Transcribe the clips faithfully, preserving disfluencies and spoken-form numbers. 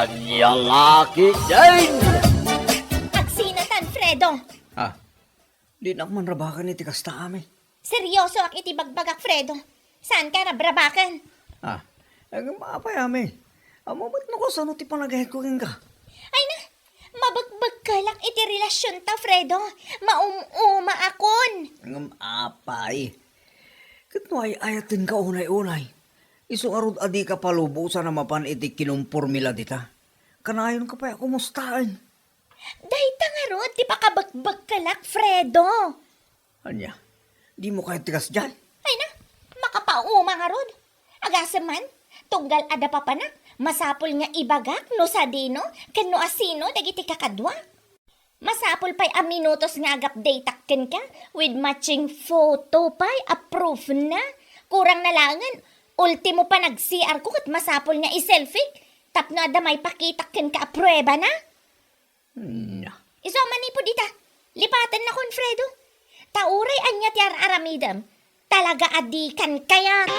Lalaki din! Agsinatan, Fredo! Ah, dinak man rabaken iti kasta, Ami. Seriosoak iti bagbagak, Fredo. Saanka rabrabaken. Ah, ngem apay, Ami? Ammom met no kasano ti panagayatko kenka? Ay na, mabekbekkelak iti relasionta, Fredo. Maum-umaakon. Ngem apay? Ket no ay-ayatenka unay-unay, isu ngarud a dika palubosan a mapan iti kinumpormila dita. Kanayonka pay a kumustaen. Dayta ngarud ti pakabekbekkelak, Fredo. Ania? Dimo kayat ti kasdiay? Ay na, makapauma ngarud. Agasem man, tunggal adda papanak, masapul nga ibagak no sadino ken no asino dagiti kakaduak. Masapul pay a minutos nga agupdateak kenka with matching photo pay a proofna. Kurang na laengen, ultimo panag-C R ko ket masapul nga i-selfie tapno adda maipakitak kenka a pruebana. Nya. Isu a manipud ita, lipatennakon, Fredo. Ta uray ania ti ar-aramidem, talaga a dikan kayat.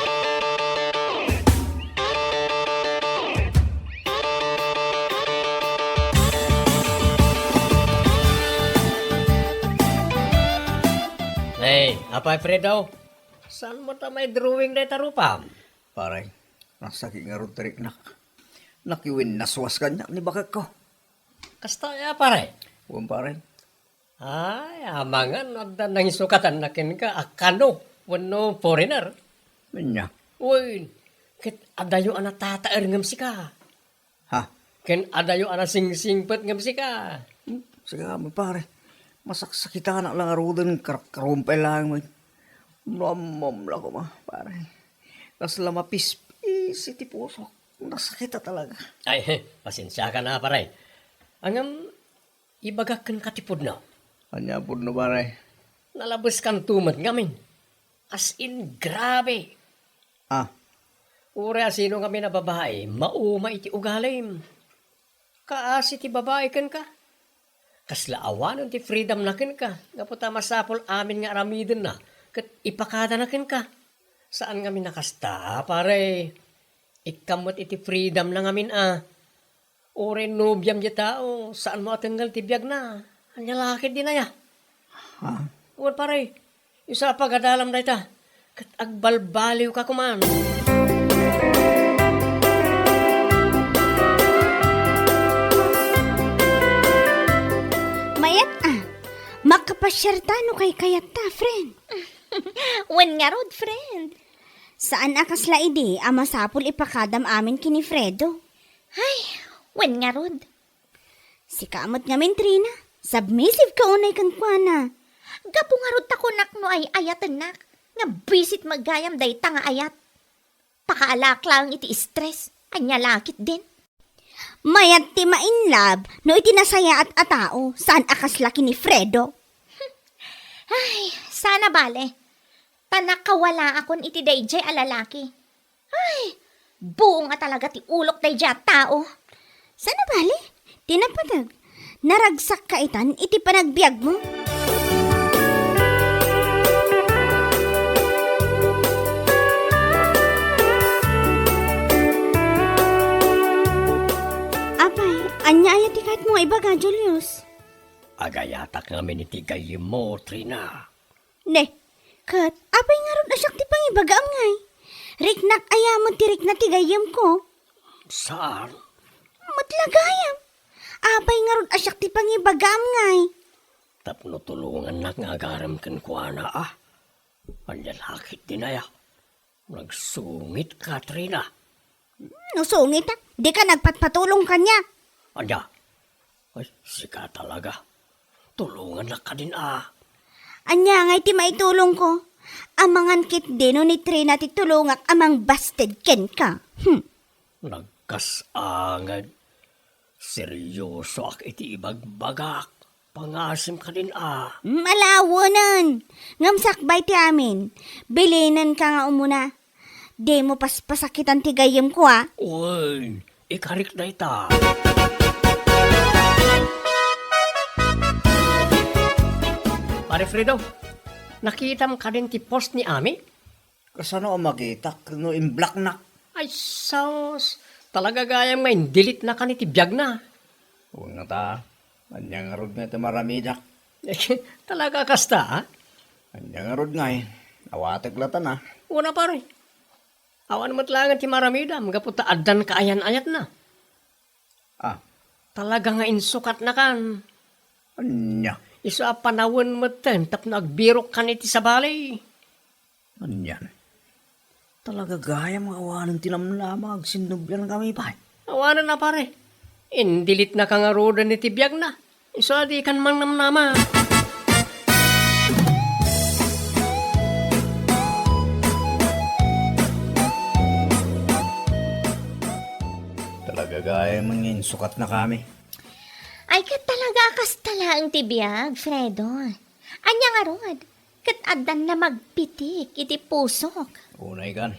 Hey, apay, Fredo? Saan mo ta may drawing dayta rupam? Pare, nasakit ngarud ti riknak. Nakiwinnaswas kaniak ni bakekko. Kasta aya, pare? Wen, pare. Ay, amangan no adda nangisukatanna kenka a kano wenno foreigner. Ania? Wen, ket adayo a natataer ngem sika. Ha? Ken adayo a nasingsingpet ngem sika. Hmm, sika, pare. Masaksakitanak la ngaruden, karakkarumpay laeng met. Mamamla koma, pare. Kasla mapispis iti pusok. Nasakita talaga. Ay, he, pasensiaka na, pare. Ngem, ibagak kenka ti pudno. Ania pudno, pare? Nalabeskanto met ngamin. As in, grabe. Ah. Uray a sino ngamin a babai, mauma iti ugalim. Kaasi ti babai kenka. Kasla awanen ti freedom-na kenka, gapu ta masapul amin nga aramidenna ket ipakadana kenka. Saan ngamin a kasta, pare. Ikkam met iti freedom-na ngamin a. Uray nobiam diay tao, saanmo a tengngel ti biagna. Ania la ketdin aya? Ha? Wen, pare, isu a pagadalam dayta, ket agbalbaliwka koman. Mayat a, makapasiarta no kaykayatta, friend. Wen ngarud, friend. Saan a kasla idi a masapul ipakadam amin ken ni Fredo. Ay, wen ngarud. Sika met ngamin, Trina, submissive ka unay kenkuana. Gapu ngarud ta kunak no ay-ayatennak, nga bisit met gayam dayta nga ayat. Pakaalak laeng iti stress, ania la ketdin. Mayat ti ma-in love no iti nasayaat a tao, saan a kasla ken ni Fredo. Ay, saan a bale. Ta nakawalaakon iti daydiay a lalaki. Ay, buong a talaga ti ulok daydiay a tao. Saan a bale? Ti napateg, naragsakka itan iti panagbiagmo. Apay, ania aya ti kayatmo nga ibaga, Julius? Agayatak ngamin iti gayyemmo, Trina. Ne, ket apay ngarud a siak ti pangibagaam ngay? Riknak aya met ti rikna ti gayyemko? Saan? Met la gayam. Apay ngarud a siak ti pangibagaam ngay? Tapno tulongannak nga agarem kenkuana a. Ania la ketdin aya? Nagsungit, Katrina. No sungit, a, dika nagpatpatulong kaniak. Ania? Ay, sika talaga. Tulongannak kadin a. Ania ngay ti maitulongko? Amangan ketdi no ni Trina ti tulongak a mangbasted kenka. Hmm. Nagkas-angad. Seryosoak iti ibagbagak. Pangasim kadin a. Malawenen. Ngem sakbay ti amin. Bilinenka nga umuna. Dimo paspasakitan ti gayyemko, a. Wen, ikarik dayta. Pare Fredo, nakitam kadin ti post ni Ami? Kasano a makitak no imblocknak? Ay, sus! Talaga gayam nga in-delete-na kan iti biagna. Wen ngata, ania ngarud nga iti maramidak? Talaga kasta, a? Ania ngarud ngay, awatek latan, a? Wen a, pare. Awan met laeng ti maramidam gapu ta addan kaayan-ayatna. Ah. Talaga nga insukatnakan. Ania? Isu a panawen metten tapno agbirokkan iti sabali. Ania? Talaga gayam nga awanen ti namnama agsinnubliankami pay. Awanen a, pare. In-delete-naka ngaruden iti biagna. Isu a dikan mangnamnama. Talaga gayam nga insukatnakami. Ay, ket talaga a kasta laeng ti biag, Fredo. Ania ngarud? Ket addan namagpitik iti pusok. Unay kan.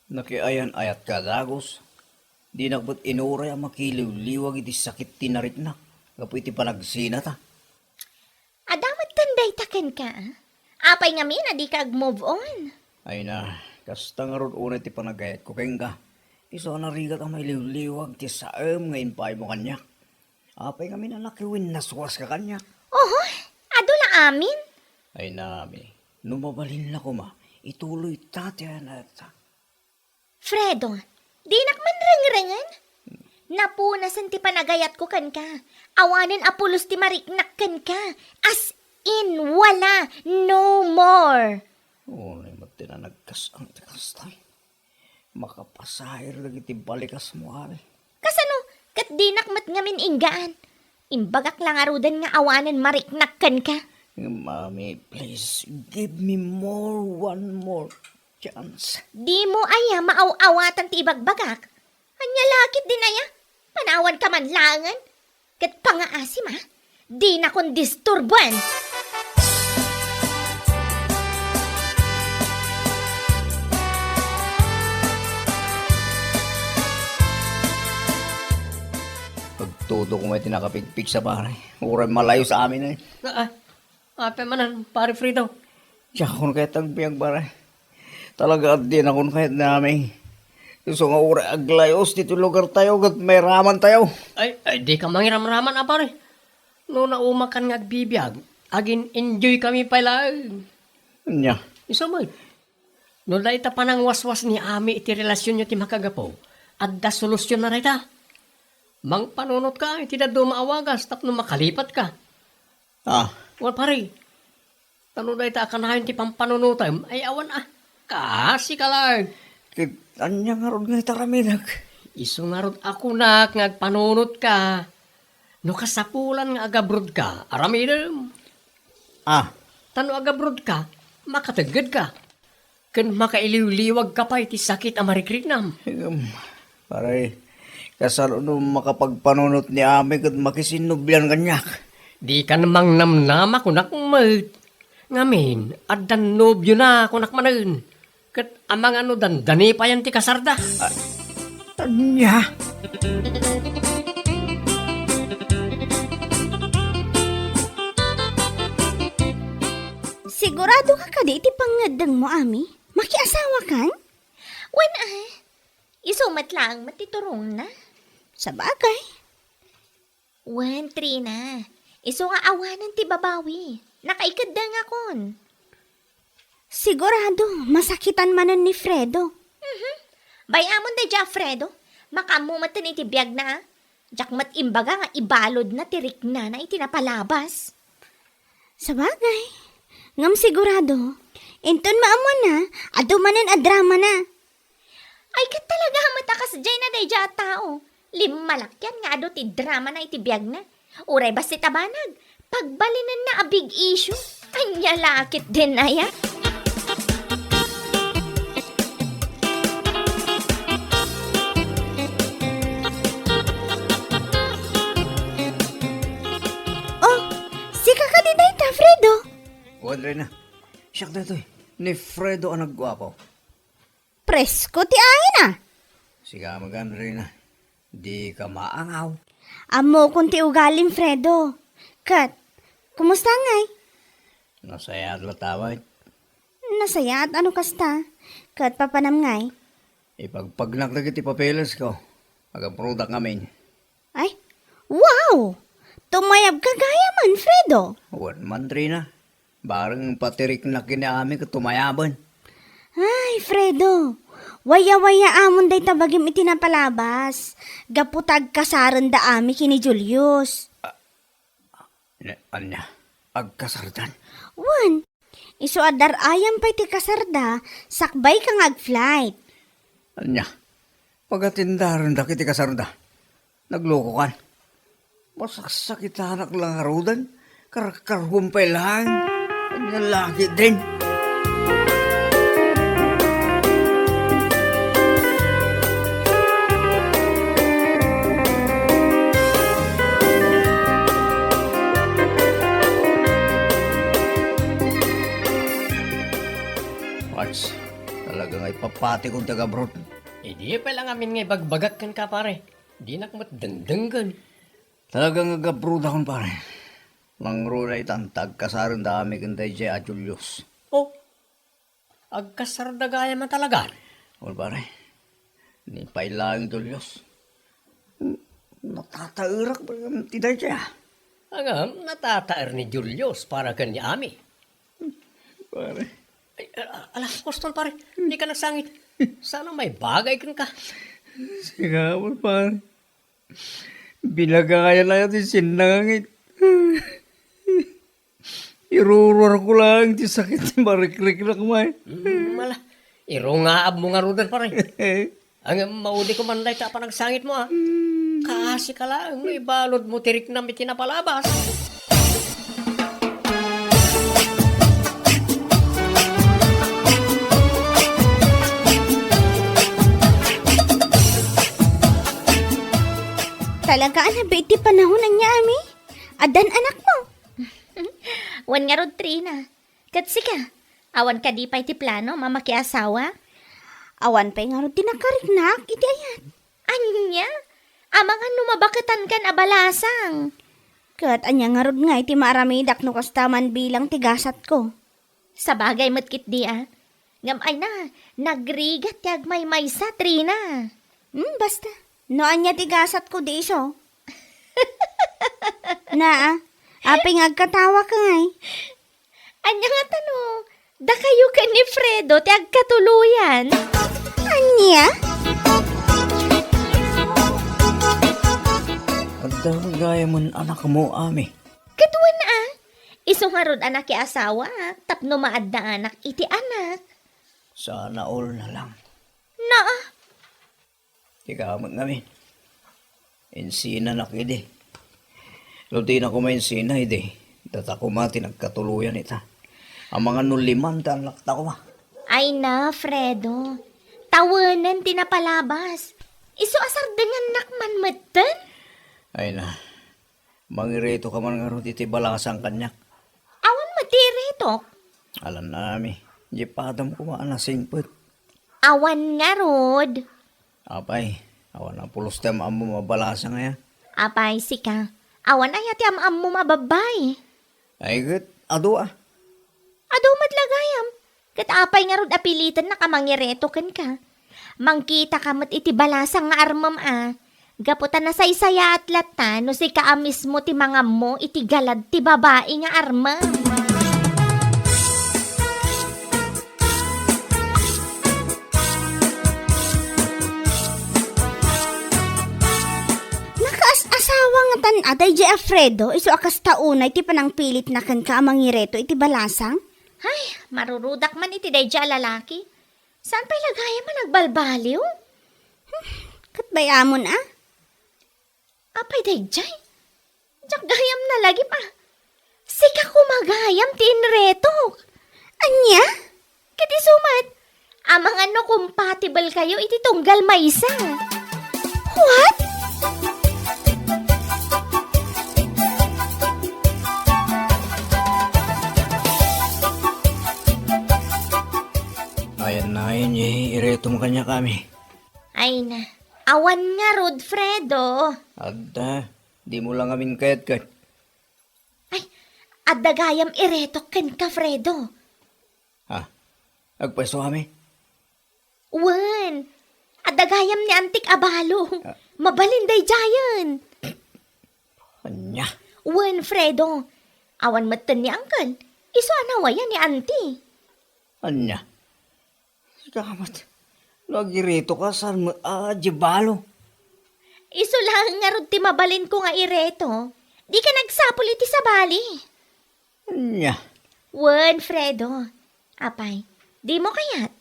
Nakiayan-ayatka a dagus. Dinak met inuray a makiliwliwag iti sakit ti nariknak gapu iti panagsinata. Adda metten dayta kenka, a? Apay ngamin a dika ag-move on? Ay na, kasta ngarud unay ti panagayatko kenka. Isu a narigat a mailiwliwag ti saem nga impaaymo kaniak. Apay ngamin a nakiwinnaswaska kaniak? Oho, adu la amin. Ay nami, no mabalinla koma, ituloyta ti ayan-ayatta. Fredo, dinak man rengrengen. Napunasen ti panagayatko kenka. Awanen a pulos ti mariknak kenka. As in, wala. No more. Unay met ti nanagkas-ang ti kastay. Makapasair dagiti balikasmo, Abi. Kasano? Ket dinak met ngamin inggaan. Imbagak la ngaruden nga awanen mariknak kenka. Mami, please, give me more, one more chance. Dimo aya maaw-awatan ti ibagbagak? Ania la ketdin aya? Panawanka man laengen? Ket pangaasim, a? Dinakon disturboen! Agtudo koma iti nakapigpigsa, pare. Uray malayos amin, e. Ah, ah. Apay manen, Pare Fredo? Diakon kayat agbiag, pare. Talaga, dinakon kayat amin. Isu nga uray aglayos ditoy lugartayo ket mairamantayo. Ay, ay, dika mangiramraman, a, pare. No naumakan nga agbibiag, agin-enjoykami pay laeng. Ania? Isu met. No dayta panangwaswas ni Ami iti relasionyo ti makagapu, adda solusionna dayta. Mangpanunotka iti dadduma a wagas tapno makalipatka. Ah. Wen, pare, ta no dayta a kanayon ti pampanunotem, ay awan a. Kaasika laeng. Ket ania ngarud nga iti aramidek? Isu ngarud a kunak nga agpanunotka. No kasapulan nga agabrodka, aramidem. Ah. Ta no agabrodka, makateggedka. Ken makailiwliwagka pay ti sakit a marikriknam. Em, pare, kasano no makapagpanunot ni Ami ket makisinnublian kaniak? Dikan mangnamnama, kunak met. Ngamin, addan nobiona, kunak manen. Ket amangan no dandani payen ti kasarda. Ah, ania? Siguradoka kadi iti pangngeddengmo, Ami? Makiasawakan? Wen, a. Isu met laeng met ti turongna. Sabagay. Wen, Trina. Isu nga awanen ti babawi. Nakaikeddengakon. Sigurado, masakitan manen ni Fredo. Mhm. Bay-amon daydiay a Fredo. Makaammo met iti biagna, a. Diak met imbaga nga ibaludna ti riknana iti napalabas. Sabagay. Ngem sigurado, inton maammuanna, adu manen a dramana. Ay, ket talaga met a kasdiayna daydiay a tao. Limmalakyan nga adu ti dramana iti biagna. Uray bassit a banag, pagbalinenna a big issue. Ania la ketdin aya? Oh, sika kadi dayta, Fredo? Wen, Reyna. Siak daytoy. Ni Fredo a nagguapo. Presko ti ayan, a. Sika met, Reyna. Dika maangaw. Ammokon ti ugalim, Fredo. Ket, kumusta ngay? Nasayaat latta met. Nasayaat a no kasta. Ket papanam ngay? Ipagpagnak dagiti papeles ko. Agabrodak ngamin. Ay, wow! Tumayabka gayam, Fredo. Wen man, Trina. Bareng patiriknak ken ni Ami ket tumayaben. Ay, Fredo. Waya-waya amon dayta bagim iti napalabas. Gapu ta agkasarenda Ami ken ni Julius. Ne, ania? Agkasardan? Wen, isu a dar-ayam pay ti kasarda, sakbayka nga ag-flight. Ania? Pagatindarendak iti kasarda? Naglokokan? Masaksakitanak la ngaruden, karkarhuam pay laeng. Ania la ketdin? Wats, talaga nga ipapatikon ti agabroad. Idi pay la ngamin nga ibagbagak kenka, pare. Dinak met dengdenggen. Talaga nga agabroadakon, pare. Nangruna itan ta agkasarenda Ami ken daydiay a Julius. Oh, agkasarda gayam a talaga? Wen, pare. Ni pay laeng Julius. Natataerak pay ngem ti daydiay, a. Ngem natataer ni Julius para ken ni Ami. Pare. Ay, a-, ala, Koston, pare. Dika nagsangit. Sana may bagay kenka. Sige, pare. Binagayan aya ti sinnangangit. Iruruarko laeng ti sakit ti marikriknak, may. Mm, ala. Irungaabmo ngaruden, pare. Ngem maudi ko man dayta a panagsangitmo, a. Mm. Kaasika laeng no ibaludmo ti riknam iti napalabas. Talaga a nabiit ti panahon, ania, Ami? Addan anakmo? Wen ngarud, Trina. Ket sika, awan kadi pay ti planom a makiasawa? Awan pay ngarud ti nakariknak iti ayat. Ania? Amangan no mabaketankan a balasang. Ket ania ngarud ngay ti maaramidak no kasta man bilang ti gasatko? Sabagay met ketdi, a. Ngem ay na, nagrigat ti agmaymaysa, Trina. Hmm, basta. No ania ti gasatko, di isu. Na, a. Apay nga agkatawaka ngay? Ania ngata no dakayo ken ni Fredo ti agkatuloyan? Ania? Adda gayam anakmo, Ami? Ket wen, a. Isu ngarud a nakiasawaak tapno maadda anak iti anak. Sana all na lang. Naa. Ikaw met ngamin. Insinanak idi. No dina koma insina idi, data koma ti nagkatuloyan ita. Amangan no liman ti annakta koma. Ay na, Fredo. Tawenen ti napalabas. Isu a sardengannak man metten? Ay na. Mangireto ka man ngarud iti balasang kaniak. Awan met ti iretok. Alanna, Ami. Di padam koma a nasingpet. Awan ngarud. Apay, awan a pulos ti am-ammom a balasang aya? Apay, sika. Awan aya ti am-ammom a babbai? Ay, ket adu, a. Adu met la gayam. Ket apay ngarud a pilitennak a mangireto kenka? Mangkitaka met iti balasang nga armem, a. Gapu ta nasaysayaat latta no sika a mismo ti mangammo iti galad ti babai nga armem. Nakaas-asawa ngatan a daydiay a Fredo, isu a kasta unay ti panangpilitna kenka a mangireto iti balasang? Ay, marurudak man iti daydiay a lalaki. Saan pay la gayam a nagbalbaliw? Hmm, ket bay-amon, a? Apay daydiay? Diak gayam nalagip, a. Sika koma gayam ti inretok. Ania? Ket isu met, amangan no compatible kayo iti tunggal maysa. What? Ayan na, ayan, eh, iretom kaniak, Ami. Ay na, awan ngarud, Fredo. Adda, dimo la ngamin kayat ket. Ay, adda gayam iretok kenka, Fredo. Ha? Agpayso, Ami? Wen, Adda gayam ni antik a balo. Ah. Mabalin daydiayen. Ania? Wen, Fredo. Awan metten ni uncle. Isu a nawayan ni auntie. Ania? Sika met. No agiretoka, saan met a di balo? Isu laeng ngarud ti mabalinko nga ireto. Dika nagsapul iti sabali. Ania? Wen, Fredo. Apay, dimo kayat?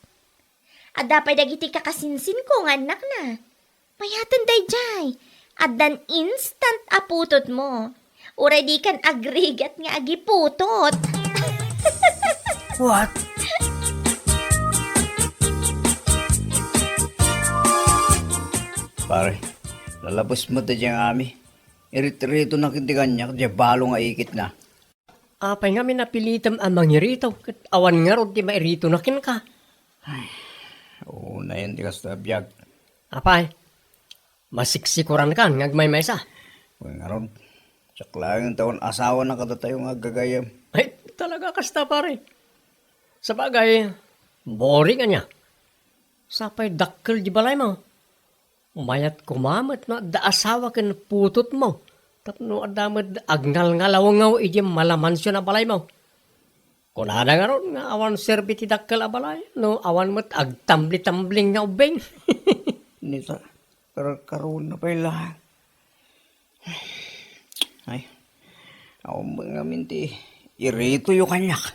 Adda pay dagiti kakasinsinko nga annakna. Payaten daydiay. Addan instant a putotmo. Uray dikan agrigat nga agiputot. What? Pare, lalabes met daydiay nga ami. Irit-iritonak iti kaniak, diay balo nga ikitna. Apay ngamin a pilitem a mangirito, ket awan ngarud ti mairito na kenka? Ay, unayen ti kasta a biag. Apay, masiksikurankan nga agmaymaysa? Wen ngarud, siak laeng ti awan asawa na kadatayo nga aggagayem. Ay, talaga kasta, pare. Sabagay, boring ania. Sapay dakkel di balaymo. Mayat koma met no adda asawa ken putotmo, tapno adda met agngalngalawngaw idiay malamansion a balaymo. Kunada ngarud nga awan serbi ti dakkel a balay, no awan met agtambli-tambling nga ubbing. Nita, karkaruan na pay laeng. Ay, awan met ngamin ti iritoyo kaniak.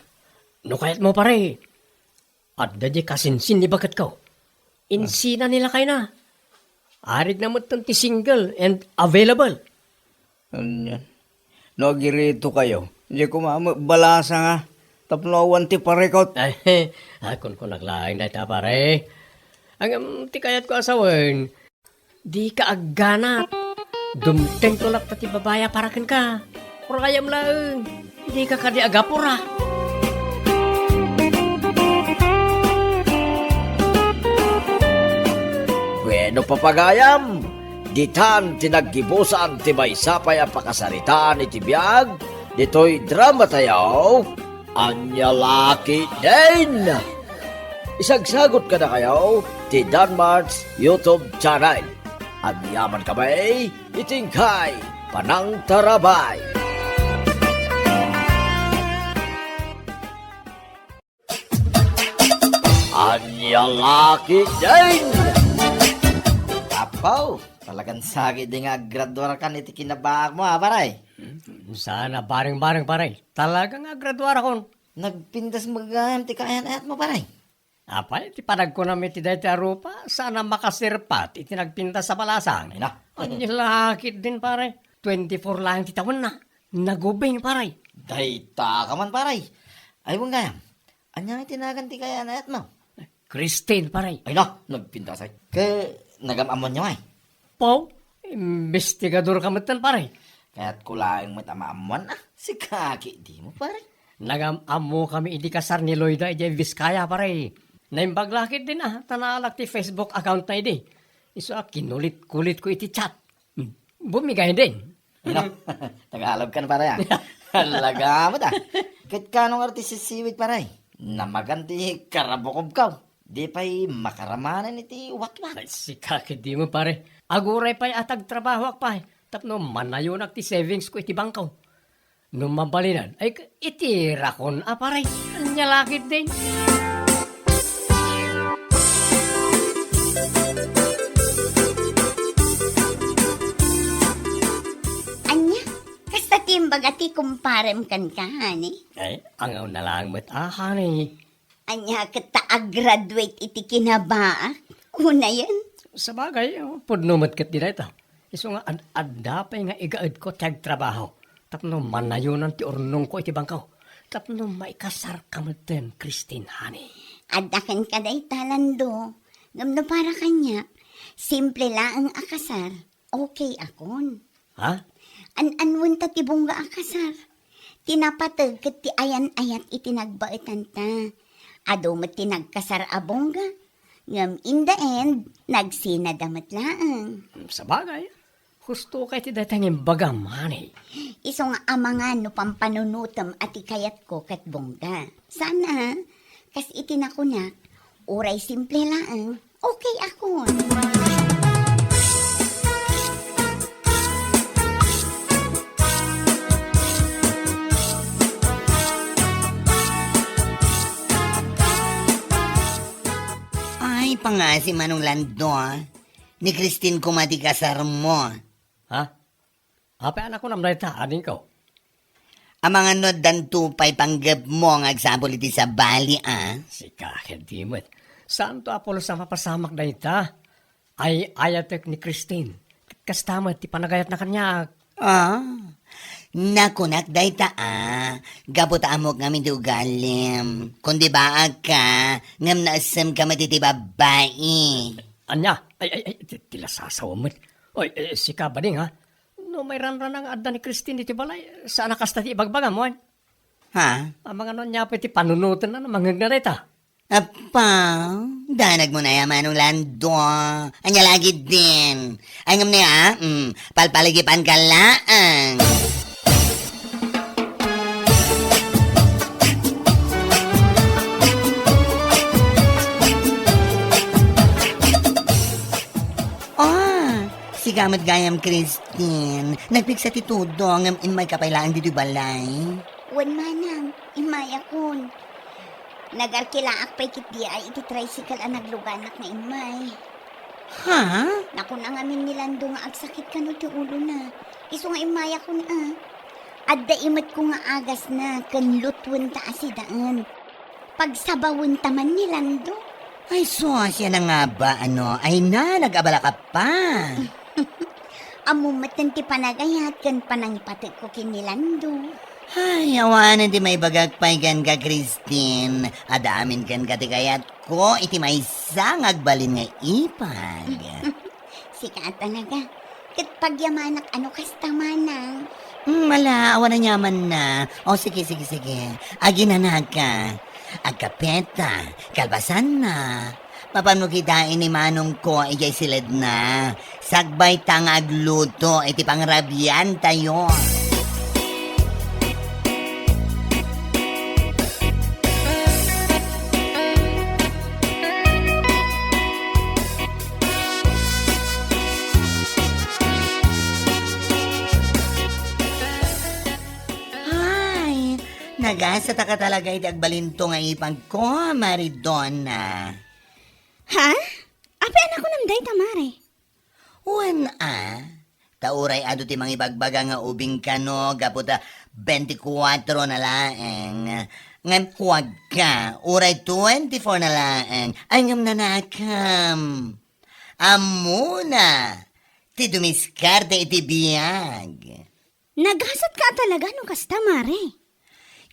No kayatmo, pare, adda di kasinsin ni baketko. Insina ni lakayna. Aridna metten ti single and available. Anian? No agiritokayo, diay koma met balasa nga tapno awan ti parikut. Ay, ah, kunkunak laeng dayta, pare. Ngem ti kayatko a sawen, dika agganat. Dumtengko latta ti babai a para kenka. Urayam laeng. Dika kadi agapura. Bueno, papagayam, ditan ti naggibusan ti maysa pay a pakasaritaan iti biag ditoy dramatayo. Ania la ketdin? Isagsagot kadakayo ti Danmart's YouTube channel. Agyamankami iti inkay panangtarabay. Ania la ketdin? Apo, talagan sakit di nga aggraduarkan iti kinabaakmo, a, pare. Saan a bareng-bareng, pare. Talaga nga aggraduarakon. Nagpintas met gayam ti kaayan-ayatmo, pare. Apay, ti panagkunam iti daytoy a rupa, saan a makasirpat iti nagpintas a balasang. Ay, na. Ania la ketdin, pare. Twenty-four laeng ti tawenna. Nagubing, pare. Dayta ka man, pare. Ay, wen gayam. Ania nga ti nagan ti kaayan-ayatmo? Christine, pare. Ay, na, nagpintasay. Ket nagam-ammoanyo, ay? Pau, imbestigador ka metten, pare. Kayatko laeng met a maammoan, a. Sika ketdin, pare. Nagam-ammokami idi kasar ni Loida idiay Vizcaya, pare. Naimbag la ketdin, a, ta naalak ti Facebook account na idi. Isu a kinulit-kulitko iti chat. Hmm. Bumigay din. Ano? Tagalog ka na, pare, a. Talaga met, a. Ket kano nga ti sisiwid, pare? Namagan ti karabukobko. Di pay makaramanen iti watwat. Ay, sika ketdin, pare. Aguray pay a tagtrabahoak pay tapno manayonak ti savings ko iti bangko. No mabalinan, ay, itirakon a, pare. Ania la ketdin? Ania? Kasta ti imbaga ti kumparem kenka, honey? Ay, angaw na laeng met a, honey. Ania ket ta agraduate iti kinabaak? Unayen? Sabagay, pudno met ketdi dayta. Isu nga ad-, adda pay nga igaedko ti agtrabaho tapno manayonan ti urnongko iti bangko. Tapno maikasarka metten, Christine, honey. Adda kenka dayta, Lando. Ngem no para kaniak, simple laeng a kasar, okay akon. Ha? An-anuen ta ti bongga a kasar. Ti napateg ket ti ayan-ayat iti nagbaetanta. Adu met ti nagkasar a bongga. Ngem in the end, nagsinada met laeng. Sabagay, husto kay ti dayta nga imbagam, honey. Isu nga amangan no pampanunotem a ti kayatko ket bongga. Sana, kas iti nakunak, uray simple laeng, Okay akon. Ay, pangngaasim, Manong Lando, ah. Ni Christine koma ti kasarmo. Ha? Apay a nakunam dayta, adingko? Amangan no addanto pay panggepmo nga agsapul iti sabali, a? Sika ket di met. Saanto a pulos a mapasamak dayta. Ay-ayatek ni Christine. Kasta met ti panagayatna kaniak. Ah, nakunak dayta, a, gapu ta ammok ngamin ti ugalim. Kundi baagka, ngem naessemka met iti babbai. Ania? Ay, ay, ay, ti, ti lasasawem met. Oy, eh, sika, bading, ha? No mairangrana nga adda ni Christine iti balay, saan a kasta ti ibagbagam, wen? Ha? Amangan no ania pay ti panunotenna no mangngegna dayta? Appa, danagmo nay a, Manong Lando. Ania la ketdin? Ay, ngem ni, a, mm, palpaligipanka laeng. Ah, sika met gayam, Christine. Nagpigsa ti tudong ngem immayka pay laeng ditoy balay. Wen, manang, immayakon. Nagarkilaak pay ketdi ay iti tricycle a nagluganak nga immay. Ha? Nakuna ngamin ni Lando nga agsakit kano ti ulona. Isu nga immayakon, a. Adda imetko nga agasna ken lutwenta a sidaen. Pagsabawenta man ni Lando. Ay, sus, yan nga ba, ano? Ay na, nag-abala ka pa. Ammom metten ti panagayat ken panangipatekko ken ni Lando. Ay, awanen ti maibagak pay kenka, Christine. Adda amin kenka ti kayatko iti maysa nga agbalin nga ipag. Sika a talaga. Ket pagyamanak a no kasta, manang. Hmm, ala, awan aniamanna. O, sige, sige, sige. Aginanaka. Agkapeta, kalpasanna. Mapanmo kitaen ni manongko idiay siledna. Sakbayta nga agluto iti pangrabiantayo. Ay, nagasataka talaga iti agbalinto nga ipagko, Mari Donna. Ha? Apay a nakunam dayta, Mare? Wen a, ta uray adu ti mangibagbaga nga ubing kano gapu ta bentikuatro na laeng. Ngem kuagka, uray twenty-four na laeng. Ay, ngem nanakam. Ammona ti dumiskarte iti biag. Nagasatka a talaga no kasta, Mare.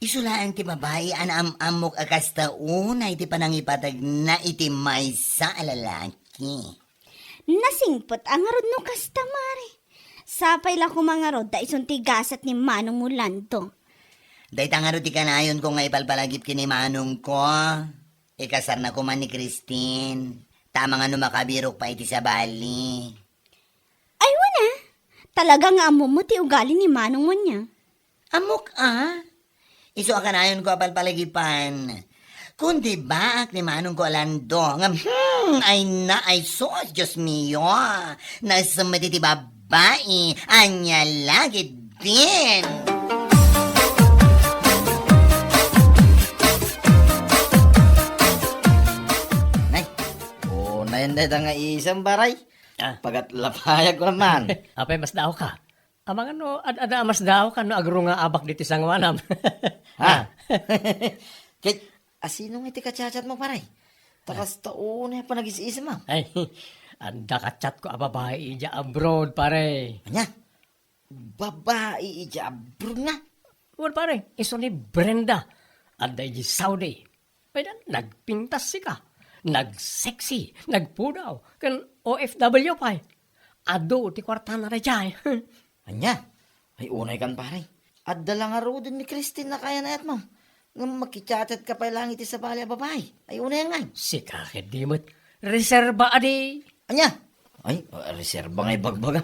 Isu laeng ti babai a naam-ammok a kasta unay ti panangipategna iti maysa a lalaki. Nasingpet a ngarud no kasta, Mare. Sapay la koma ngarud ta isun ti gasat ni Manong Rolando. Dayta ngarud ti kanayonko nga ipalpalagip ken ni manongko. Ikasarna koma ni Christine. Ta amangan no makabirok pay iti sabali. Ay, wen a. Talaga nga ammom ti ugali ni Manong Munya. Ammok a. Isu a kanayonko a palpalagipan. Kundi baak ni Manongko a Lando. Ngem, hmm, ay na, ay sus, Dios mio. Naesem met iti babbai. Ania la ketdin. Nay, o, nayan dayta nga isem, baray. Ah. Pagatlapayag ko naman. Apay, masdaawka? Amangan no, ad-, adda a masdaawka no agrungaabak ditoy sangoanam. Ha? Ah. Ket, asino nga iti ka-chat-chat mo, pare? Ta kasta unay a panagis-isem, ah. Ay, adda ka-chat ko a babai idiay abroad, pare. Ania? Babai idiay abroad nga? Wen, pare, isu ni Brenda. Adda idiay Saudi. Ay, na, nagpintas sika. Nagsexy, nagpudaw, ken O F W pay. Adu ti kuartana daydiay. Ania? Ay, unay kan, pare. Adda la ngaruden ni Christine a kayan-ayatmo. Ngem makichat-chat ka pay laeng iti sabali a babai. Ay, unay ngay. Sika ket di met. Reserba adi. Ania? Ay, reserba nga ibagbaga.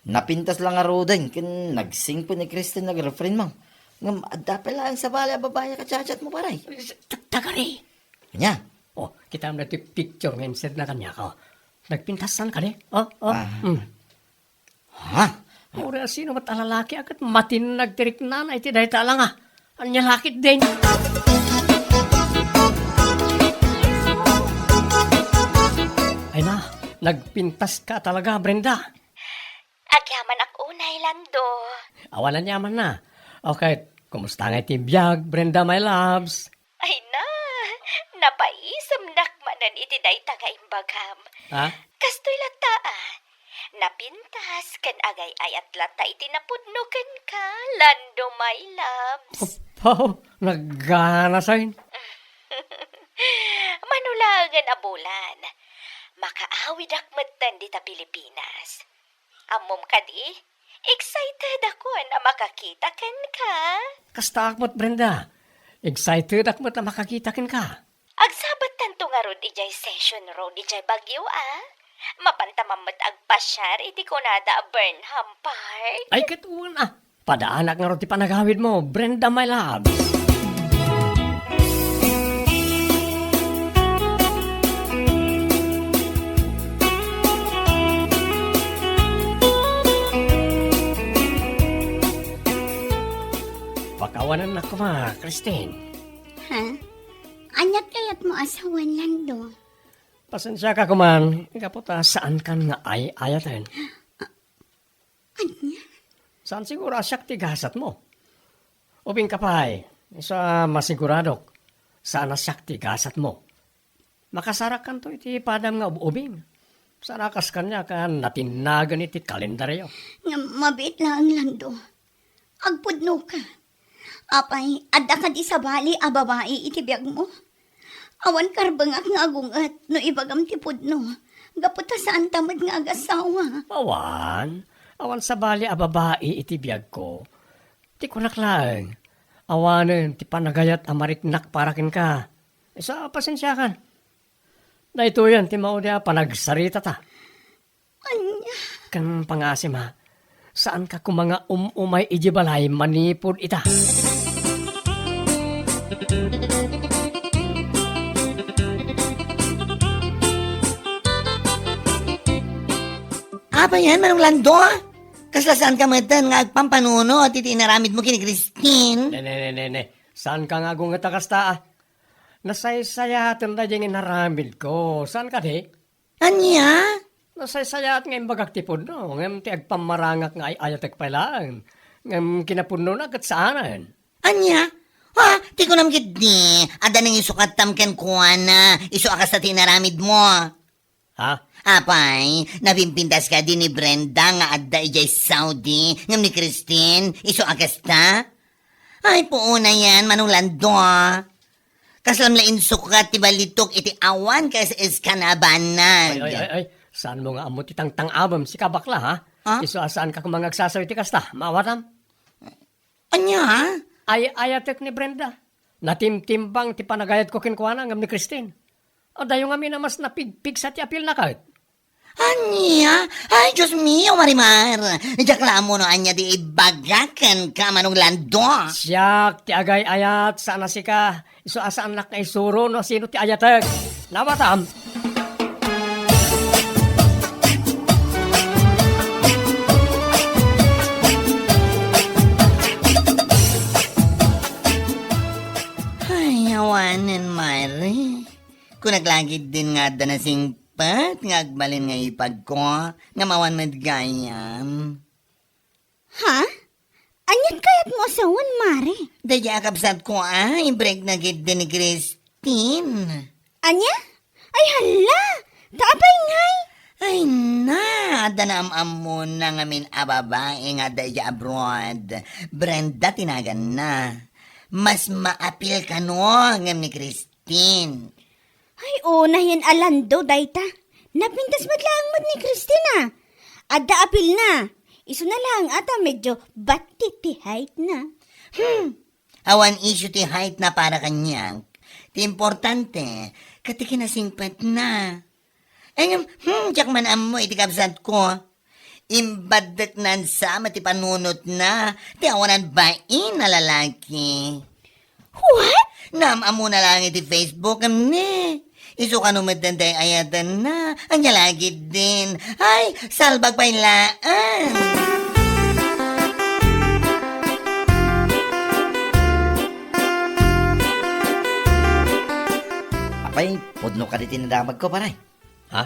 Napintas la ngaruden ken nagsingpet ni Christine nga girlfriend mo. Ngem adda pay laeng sabali a babai a ka-chat-chat mo, pare. Ta-, tagari. Ania? Oh, kitam daytoy picture nga insedna kaniak, oh. Nagpintasan kadi? Oh, oh. Ah. Hmm. Ha? Uray a sino met a lalaki a ket matinnag ti riknana iti dayta a langa. Ania la ketdin? Ay na, nagpintas ka talaga, Brenda. Agyamanak unay, Lando. Awan aniamanna. Okay, kumusta ngay ti biag, Brenda, my loves? Ay na, napaisemnak manen iti dayta nga imbagam. Ha? Kastoy latta, ah. Napintas ken agay-ayat latta iti napudno kenka, Lando, my loves. Apaw, nagganasay. Mano laengen a bulan, makaawidak metten dita Pilipinas. Ammom kadi, excited akon a makakita kenka. Kastaak met, Brenda. Excited ak met a makakita kenka. Agsabattanto ngarud idiay Session Road idiay Baguio, a? Mapantaman met agpasiar iti kunada a Burnham Park. Ay, ket wen, a. Padaanak ngarud ti panagawidmo, Brenda, my love. Pakawanennak koma, Christine. Ha? Aniat kayatmo a sawen, Lando? Pasensiaka koman, gapu ta saankan nga ay-ayaten. Ania? Saan siguro a siak ti gasatmo? Ubingka pay, isu a masiguradok, saan a siak ti gasatmo. Makasarakkanto iti padam nga ub-ubing. Saan a kas kaniak a natinnagan iti kalendaryo. Ngem mabiit laeng, Lando. Agpudnoka. Apay, adda kadi sabali a babai iti biagmo? Awan karbengak nga agunget no ibagam ti pudno, gapu ta saanta met nga agasawa. Awan, awan sabali a babai iti biagko. Ti kunak laeng, awanen ti panagayat a mariknak para kenka. Isu a pasensiakan. Daytoyen ti maudi a panagsaritata. Ania? Ken pangasim, a, saanka koma nga um-umay idiay balay manipud ita. Apay, Manong Lando? Kasla saanka metten nga agpampanunot iti inaramidmo ken ni Christine? Ne, ne, ne, ne, ne. Saanka nga agunget a kasta, a? Nasaysayaten daydiay nga inaramidko. Saan kadi? Ania? Nasaysayaat nga imbagak ti pudno, ngem ti agpammarangak nga ay-ayatek pay laeng. Ngem kinapudnona ket saanen. Ania? Ha? Ti kunam ketdi, adda nangisukatam kenkuana, isu a kasta ti inaramidmo. Ha? Apay, napimpintas kadi ni Brenda nga adda idiay Saudi, ngem ni Christine, isu a kasta? Ay, puonayen, Manong Lando. Kaslam la insukat ti balitok iti awan ka S S ka na banag. Ay, ay, ay, ay. Saanmo nga ammo ti tangtang-abem, sika bakla, ha? Ha? Isu a saanka koma nga agsasaw iti kasta, maawatam? Ania, ha? Ay-ayatek ni Brenda. Natimtimbang ti panagayatko kenkuana ngem ni Christine. Adayo ngamin a mas napigpigsa ti apilna ket. Ania? Ay, Dios mio, Marimar! Diak la ammo no ania ti ibaga kenka, Manong Lando. Siak ti agay-ayat, saan a sika. Isu a saannak nga isuro no sino ti ayatek. Nawatam. Ay, awanen, Mare. Kunak la ketdin nga adda nasing pet nga agbalin nga ipagko, ngem awan met gayam. Ha? Anian kayatmo a sawen, Mare? Daydiay a kabsatko a, imbrekna ketdi ni Christine. Ania? Ay, hala! Ta apay ngay? Ay na, adda naam-ammona ngamin a babai nga adda idiay abroad. Brenda ti naganna. Mas maapil kano ngem ni Christine. Tin. Ay, unayen a Lando dayta. Napintas met laeng met ni Christine. Adda apilna. Isuna laeng a ta medyo batti ti height na. Hmm. Awan issue ti height na para kaniak. Ti importante, ket ti kinasingpetna. Ay, ngem, hmm, diak man ammo iti kabsatko. Imbaddeknan sa met ti panunotna, ti awanan bain a lalaki. What? Naam-ammona laeng iti Facebook, ngem ne, Isu kano met dayta ay ayatenna, ania la ketdin. Ay, salbag pay laeng. Apay, pudno kadi ti nadamagko, pare? Ha?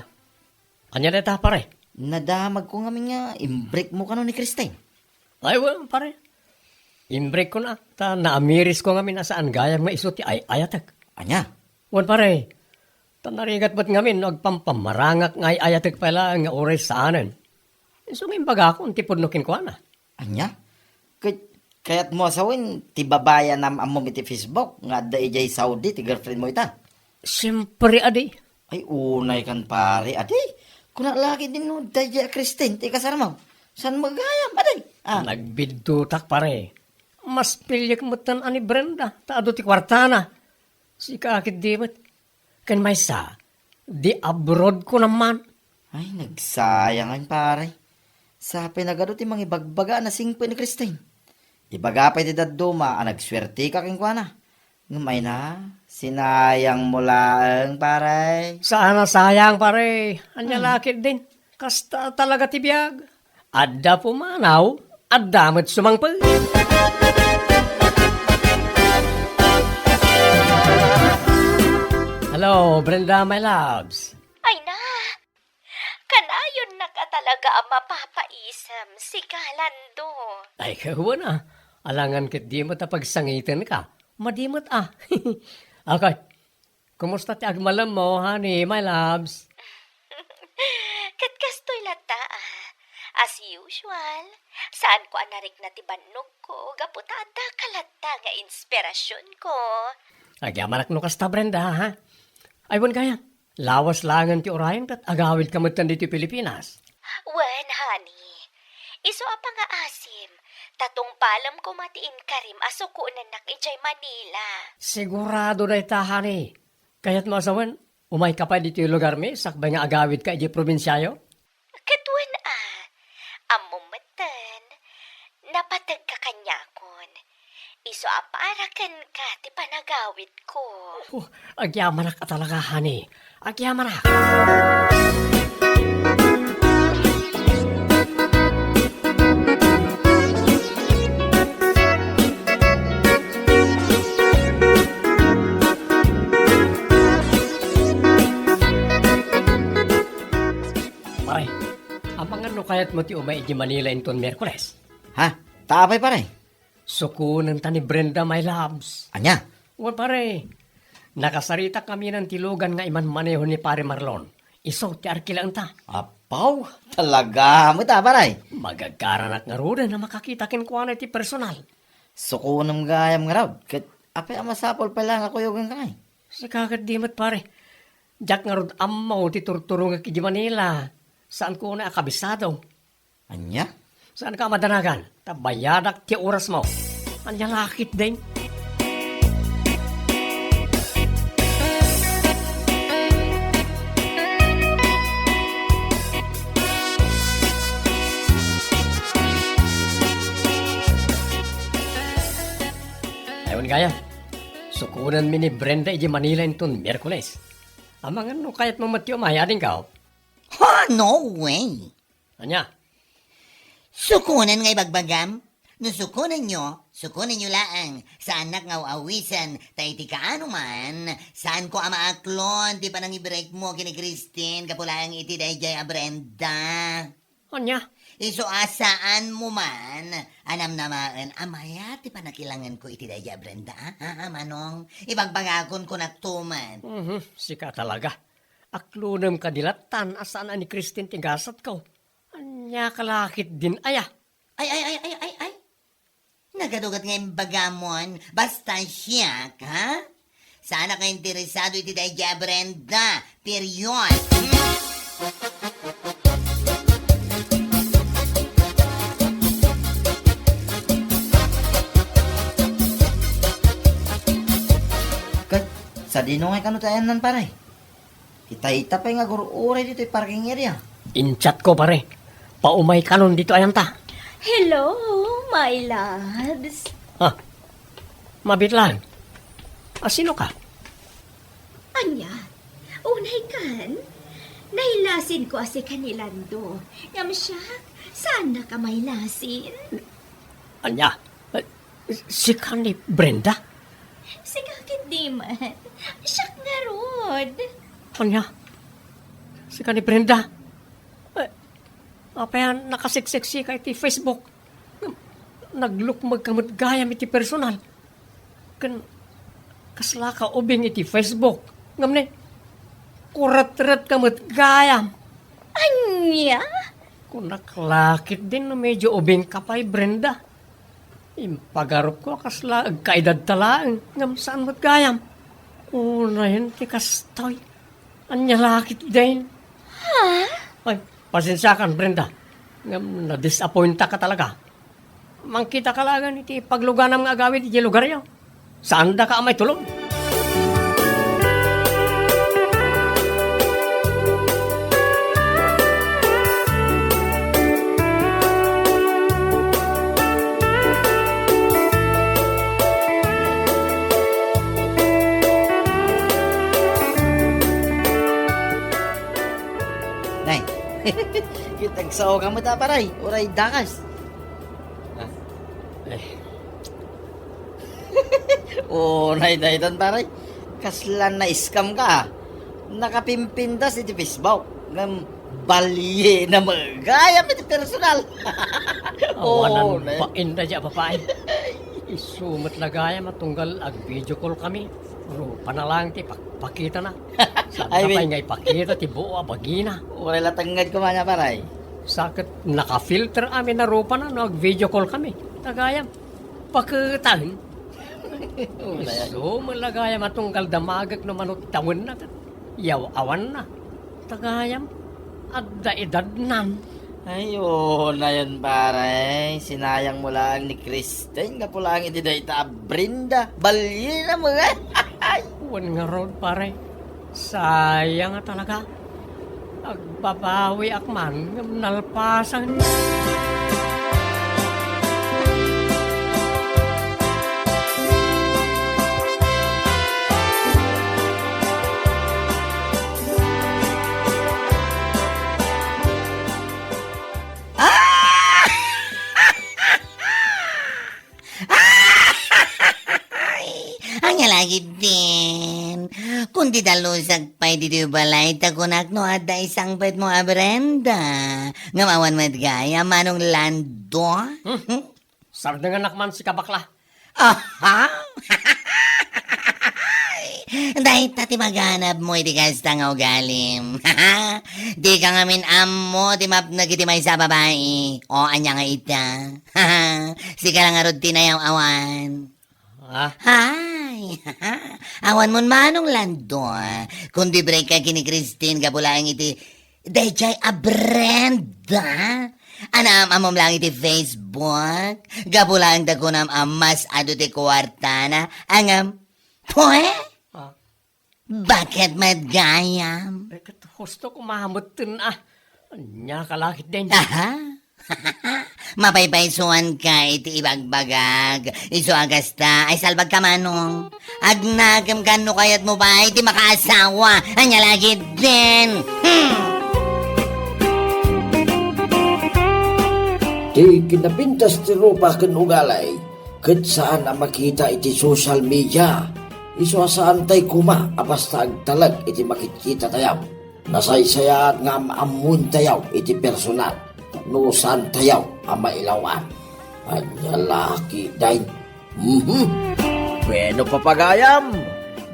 Ania dayta, pare? Nadamagko ngamin nga imbrekmo kano ni Christine. Ay, wen, pare. Imbrekko na, ta naamirisko ngamin a saan gayam nga isu ti ay-ayatek. Ania? Wen, pare. Ta narigat met ngamin no agpampamarangak nga ay-ayatek pay laeng nga uray saanen. Isu nga imbagakon ti pudno kenkuana. Ania? Ket kayatmo a sawen ti babai a naam-ammom iti Facebook nga adda idiay Saudi ti girlfriendmo ita? Siempre, adi. Ay, unay kan, pare, adi. Kuna la ketdin no daydiay a Christine ti ikasarmo. Saan mo gayam, adi? Ah. Nagbiddutak, pare. Mas piliek metten a ni Brenda, ta adu ti kuartana. Sika ketdi met. Ken maysa, di abroad ko naman. Ay, nagsayang, pare. Sapay nagadu ti mangibagbaga a nasingpet ni Christine. Ibaga pay ti dadduma a nagsuerteka kenkuana. Ngem ay na, sinayang mo laeng, pare. Saan a sayang, pare. Ania Hmm. la ketdin. Kasta talaga ti biag. Adda pumanaw, adda met sumangpet. Hello, Brenda, my loves. Ay na, kanayon na ka talaga a mapapaisem, sika, Lando. Ay, kawan a. Alangan ket di met a pagsangiten ka. Madi met a. Okay. Kumusta ti agmalemmo, honey, my loves? Ket kastoy latta, ah. As usual, saanko a narikna ti bannogko gapu ta adda ka latta nga inspirasionko. Agyamanak no kasta, Brenda, ha? Ay, wen gayam. Lawas laengen ti urayen ket agawid ka metten ditoy Pilipinas. Wen, honey. Isu a pangaasim, ta tungpalem koma ti inkarim a sukonennak idiay Manila. Sigurado dayta, honey. Kayatmo a sawen, umay ka pay ditoy lugarmi sakbay nga agawid ka idiay probinsiayo? Ket wen a, ammom metten, napateg ka kaniakon. Isu a para kenka ti panagawidko. Oh, agyamanak a talaga, honey. Agyamanak. Pare, amangan no kayatmo ti umay iti Manila inton Miyerkules? Ha? Ta apay, pare? Sukonen ta ni Brenda, my loves. Ania? Wen, pare. Nakasaritak ngamin ti lugan nga imanmaneho ni Pare Marlon. Isu ti arkilaenta. Apaw, talaga met a, pare. Magagaranak ngaruden a makakita kenkuana iti personal. Sukonem gayam ngarud, ket apay a masapul pay la nga kuyogenka ngay? Sika ket di met, pare. Diak ngarud ammo ti turturongek iti Manila. Saanko unay a kabisado. Ania? Saanka a madanagan, ta bayadak ti orasmo. Ania la ketdin? Ay, wen gayam. Sukonenmi ni Brenda iti Manila inton Miyerkules. Amangan no kayatmo met ti umay, adingko? Ha, no way! Ania? Sukonen nga ibagbagam? No sukonenyo, sukonenyo laeng. Saannak nga aw-awisen, ta iti kaano man, saanko a maaklon ti panangibrekmo ken ni Christine gapu laeng iti daydiay a Brenda. Ania? Isu a saanmo man a namnamaen a mayat ti pannakilangenko iti daydiay a Brenda, a? Ha, ha, Manong? Ibagbagakon kunakto met. Mhm, sika talaga. Aklonem kadi lattan a saan a ni Christine ti gasatko. Ania ka la ketdin aya? Ay, ay, ay, ay, ay, ay. Nagadugat nga imbagamon, basta siak, ha? Saanak nga interesado iti daydiay a Brenda. Period. Hmm? Ket, sadino ngay kano ti ayanna, pare? Ita-ita pay nga agur-uray ditoy parking area. In-chat ko, pare. Paumay kanon ditoy ayanta. Hello, my loves. Ah, mabiit lang. Ah, sino ka? Ania? Unay kan, nailasinko a sika ni Lando. Ngem siak, saannaka mailasin. Ania? Eh, sika ni Brenda? Sika ketdi met. Siak ngarud. Ania? Sika ni Brenda? Eh, apay a nakasiksiksika iti Facebook? Naglukmegka met gayam iti personal. Ken kaslaka ubing iti Facebook. Ngem ni, kuretretka met gayam. Ania? Kunak la ketdin no medyo ubingka pay, Brenda. Impagarupko a kasla agkaedadta laeng, ngem saan met gayam. Unayen ti kastoy. Ania la ketdin? Ha? Ay, pasensiakan, Brenda. Ngem nadisappointaka talaga. Mangkitaka laeng iti pagluganam nga agawid idiay lugaryo. Saandaka a maitulong. Nay, kitag sao ka met a, pare, uray dakas. Ah. Eh. Unay daytan, pare. Kasla na-scam ka, ah. Nakapimpintas iti Facebook. Ngem baliena met gayam iti personal. Awanan. Oh, ne. Bain da dia, babae. Isu met la gayam a tunggal ag-video call kami. Rupana laeng ti pak-, pakitana. Saan pay nga ipakita ti buo a bagina? Uray la tengnged koma nia, pare. Sa ket nakafilter amin a rupana no ag-video call kami. Ta gayam, pakitaen. Isu met la gayam a tunggal damagek no mano ti tawenna ket yaw-awanna. Ta gayam, adda edadnan. Ay, unayen, pare. Sinayangmo laeng ni Kristen gapu laeng iti dayta a Brenda. Baliena met. Wen ngarud, pare. Sayang a talaga. Agbabawiak man ngem nalpasen. Ah! Ay, ania la ketdin? Kundi dalusak pay ditoy balay, ta kunak no adda isangpetmo a Brenda. Ngem awan met gayam, Manong Lando. Hmm? Sardenganak man, sika bakla. Aha! Dayta ti maganabmo iti kasta nga ugalim. Dika ngamin ammo ti mapnek iti maysa a babai. O, ania nga ita? Sika la ngarud ti nayaw-awan. Ah? Hay! Awan mon Manong Lando, kundi break ka ken ni Christine gapu laeng iti daydiay a Brenda. Anaam-ammom laeng iti Facebook gapu laeng ta kunam a mas adu ti kuartana. Ngem, pue? Ah. Baket met gayam? Eh, ket husto ko mametten, ah. Ania ka la ketdin? Aha. Mapaypaysuanka iti ibagbagak. Isu a kasta, ay salbagka, Manong. Agnakemka no kayatmo pay ti makaasawa. Ania la ketdin? Hmm. Ti kinapintas ti rupa ken ugali, ket saan a makita iti social media. Isu a saantay koma a basta agtalek iti makitkitatayo. Nasaysayaat nga am-ammoentayo iti personal no saantayo a mailaw-an. Ania la ketdin? Mhm. Bueno, papagayam,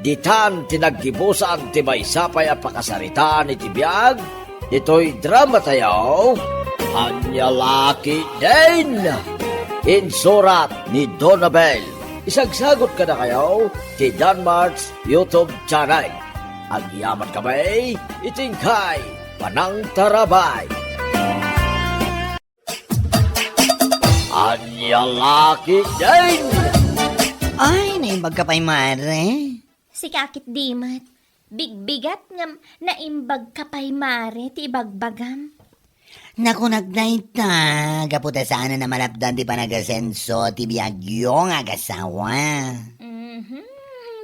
ditan ti naggibusan ti maysa pay a pakasaritaan iti biag ditoy dramatayo. Ania la ketdin? Insurat ni Donabel. Isagsagot kadakayo ti Danmart's YouTube channel. Agyaman kami iti inkay panangtarabay. Ania la ketdin? Ay, naimbagka pay, mare. Sika ketdi met. Bigbigat ngem naimbagka pay, mare, ti ibagbagam. Nakunak dayta, gapu ta saanen a malapdan ti panagasenso ti biagyo nga agasawa. Mhm,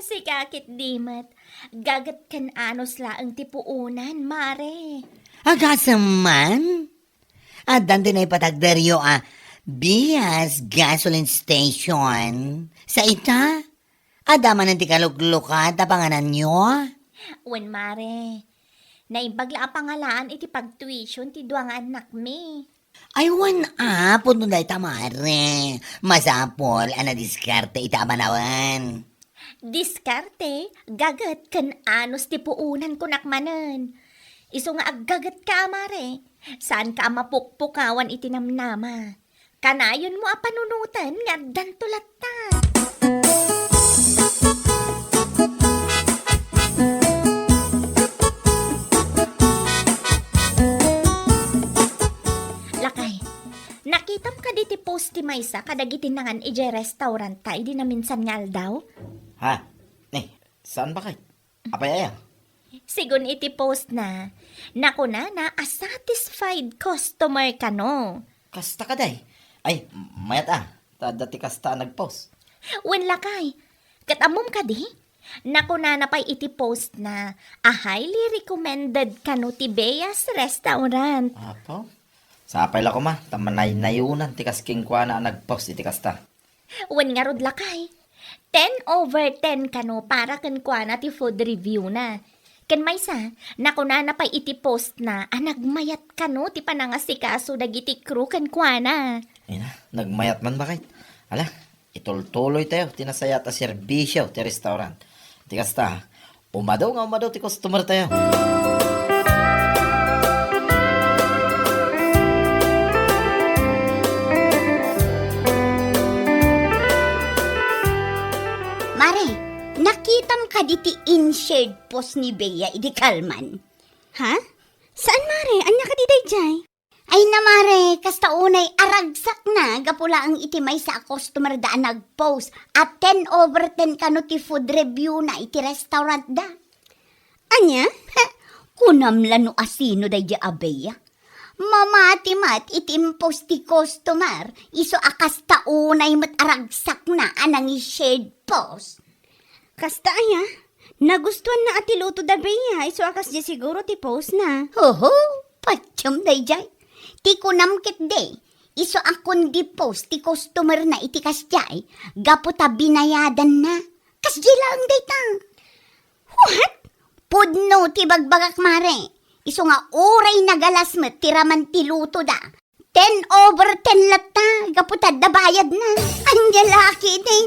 sika ketdi met. Gaget ken anus laeng ti puonan, mare. Agasem man? Addan ti naipatagderyo a Bias Gasoline Station. Sa ita, adda manen ti kaluklukat a pangananyo? Wen, mare. Naimbag la a pangalaan iti pagtuition ti dua nga annakmi. Ay, wen a, pudno dayta, mare. Masapul a nadiskarte ita a manawen. Diskarte, gaget ken anus ti puonan kunak manen. Isu nga aggagetka a mare, saanka a mapukpukawan iti namnama. Kanayonmo a panunoten nga addanto latta. Lakay, nakitam kadi ti post ti maysa kadagiti nangan idiay restaurant ta idi naminsan nga aldaw? Ha? Eh, saan ba kay? Apay aya? Sigun iti post na, nakunana a satisfied customer kano. Kasta kadi? Ay, mayat a, ta adda ti kasta a nagpost. Wen lakay, ket ammom kadi? Nakunana pay iti post na a highly recommended kano ti Bea's Restaurant. Apo? Sapay la koma, ta manaynayonan ti kas kenkuana a nagpost iti kasta. Wen ngarud lakay, ten over ten kano para kenkuana ti food review na. Ken maysa, nakunana pay iti post na a nagmayat kano ti panangasikaso dagiti crew kenkuana. Ina, nagmayat man bakay. Ala, itultuloy tayo ti nasayaat a serbisyo ti restaurant. Ti kasta, umado nga umado ti customer tayo. Mare, nakitam kadi ti in-shared post ni Bea idi kalman? Ha? Saan, mare? Ania kadi daydiay? Ay na, mare, kasta unay aragsakna gapu laeng iti maysa a customer da a nagpost a ten over ten kano ti food review na iti restaurant da. Ania? Kunam la no asino daydiay a Bea. Mamati met iti impost ti customer, isu a kasta unay met aragsakna a nangi-shared post. Kasta aya? Nagustuanna a ti luto da Bea, isu a kasdiay siguro ti post na. Oho, patiem daydiay. Ti kunam ketdi, isu a kundi post ti customer na iti kasdiay, gapu ta binayadanna. Kasdiay laeng dayta. What? Pudno ti bagbagak, mare. Isu nga uray nagalas met ti raman ti luto da. Ten over ten latta, gapu ta adda bayadna. Ania la ketdin?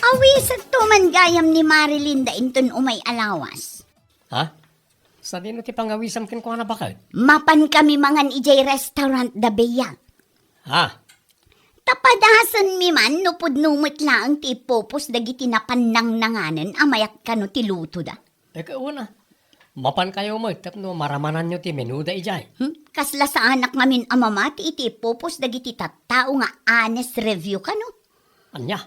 Awisanto man gayam ni Marilyn da inton umay a lawas. Ha? Sadino ti pangawisam kenkuana, baket? Mapan kami mangan idiay restaurant da Bea. Ha? Ta padasenmi man no pudno met laeng ti ipupos dagiti napannangnanganen a mayat kano ti lutoda. Eh, kauna, mapankayo met tapno maramananyo ti menuda idiay. Hmm? Kasla saanak ngamin a mamati iti ipupos dagiti tattao nga honest review kano. Ania?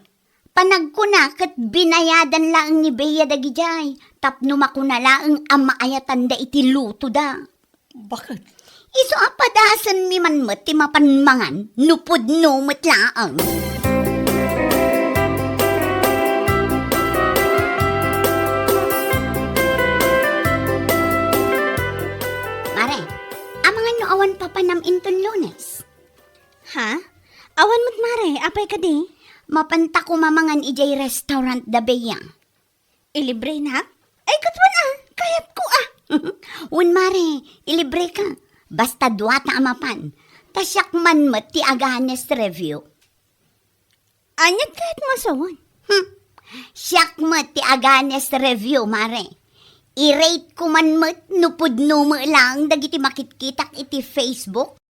Panagkuna ket binayadan laeng ni Bea dagidiay tapno makuna laeng a maayatanda iti lutoda. Baket? Isu a padasenmi man met ti mapan mangan no pudno met laeng. Mare, amangan no awan papanam inton Lunes? Ha? Awan met, mare, apay kadi? Mapanta koma mangan idiay restaurant da Bea. Ilibrenak? Ay, ket wen a, kayatko a. Wen, mare, ilibreka. Basta duata a mapan. Ta siak man met ti aga-honest review. Aniat kayatmo a sawen? Hmm. Siak met ti aga-honest review, mare. I-rate ko man met no pudno met laeng dagiti makitkitak iti Facebook.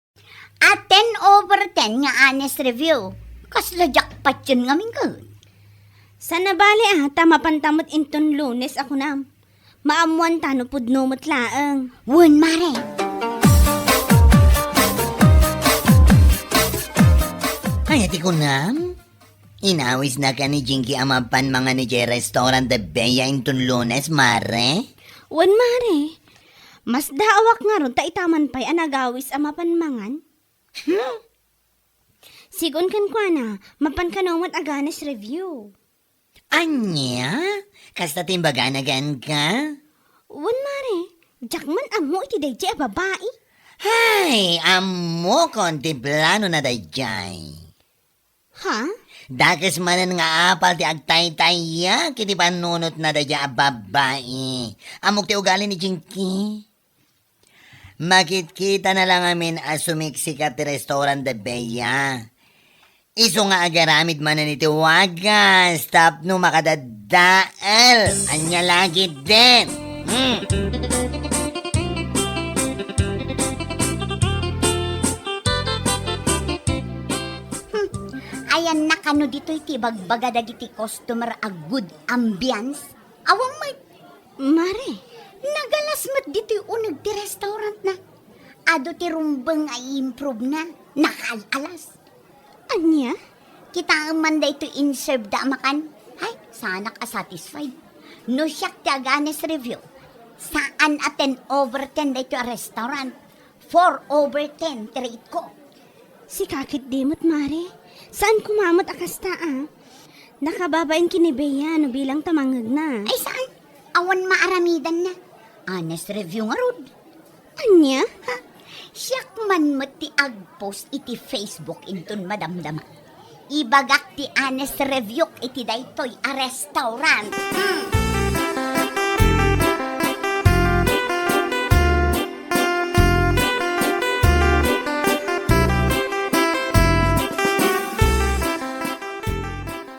A ten over ten nga honest review. Kasla jackpot yen ngamin ket. Saan a bale a, ta mapanta met inton Lunes a kunam. Maammoanta no pudno met laeng. Wen, mare. Ania ti kunam? Inawisnaka ni Jinky a mapan mangan idiay restaurant da Bea inton Lunes, mare? Wen, mare. Masdaawak ngarud ta ita man pay a nagawis a mapan mangan. Hmm? Sigun kenkuana, mapan kano met a honest review. Ania? Kasta ti imbagana kenka? Wen, Mare, diak man ammo iti daydiay a babai. Hay, ammokon ti planona daydiay. Ha? Dakes manen nga apal ti agtaytayek iti pannunotna daydiay a babai. Ammok ti ugali ni Jinky. Makitkitana la ngamin a sumiksikat ti restaurant da Bea. Isu nga agaramid manen iti wagas tapno makadadael. Ania la ketdin? Hmm. Hmm. Ayanna kano ditoy ti ibagbaga dagiti customer a good ambience? Awan met. Mare, nagalas met ditoy uneg ti restaurantna. Adu ti rumbeng a i-improve-na. Nakaal-alas. Ania? Kitaem man daytoy in-serve-da a makan. Ay, saanak a satisfied. No siak ti ag-honest review, saan a ten over ten daytoy a restaurant. Four over ten ti rate ko. Sika ketdi met, Mare. Saan koma met a kasta, a? Nakababain ken ni Bea no bilang ta mangngegna. Ay, saan? Awan maaramidanna. Honest review ngarud. Ania? Ha? Siak man met ti ag-post iti Facebook inton madamdama. Ibagak ti honest review iti daytoy a restaurant. Hmm.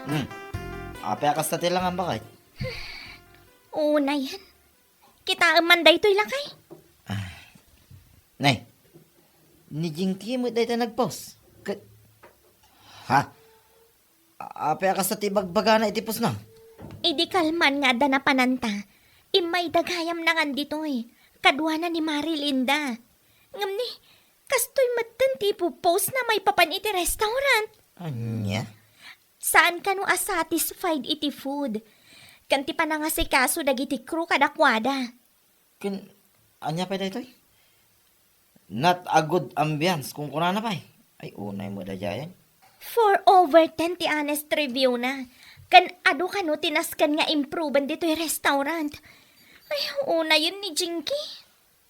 Hmm. Apay a kasta ti langam, baket? Unayen. Kitaem man daytoy, lakay. Ah. Nay, ni Jinky met dayta nag-post. Ket, ha? A-, apay a kasta ti ibagbagana iti postna? Idi kalman nga adda napananta, immayda gayam nangan ditoy, kaduana ni Mari Linda. Ngem ni, kastoy metten ti ipupostna maipapan iti restaurant. Ania? Saan kano a satisfied iti food. Ken ti panangasikaso dagiti crew kadakuada. Ken, ania pay daytoy? Not a good ambience, kunkunana pay. Ay, unay met daydiayen. Four over ten ti honest review-na. Ken adu kano ti nasken nga improven ditoy restaurant. Ay, unayen ni Jinky.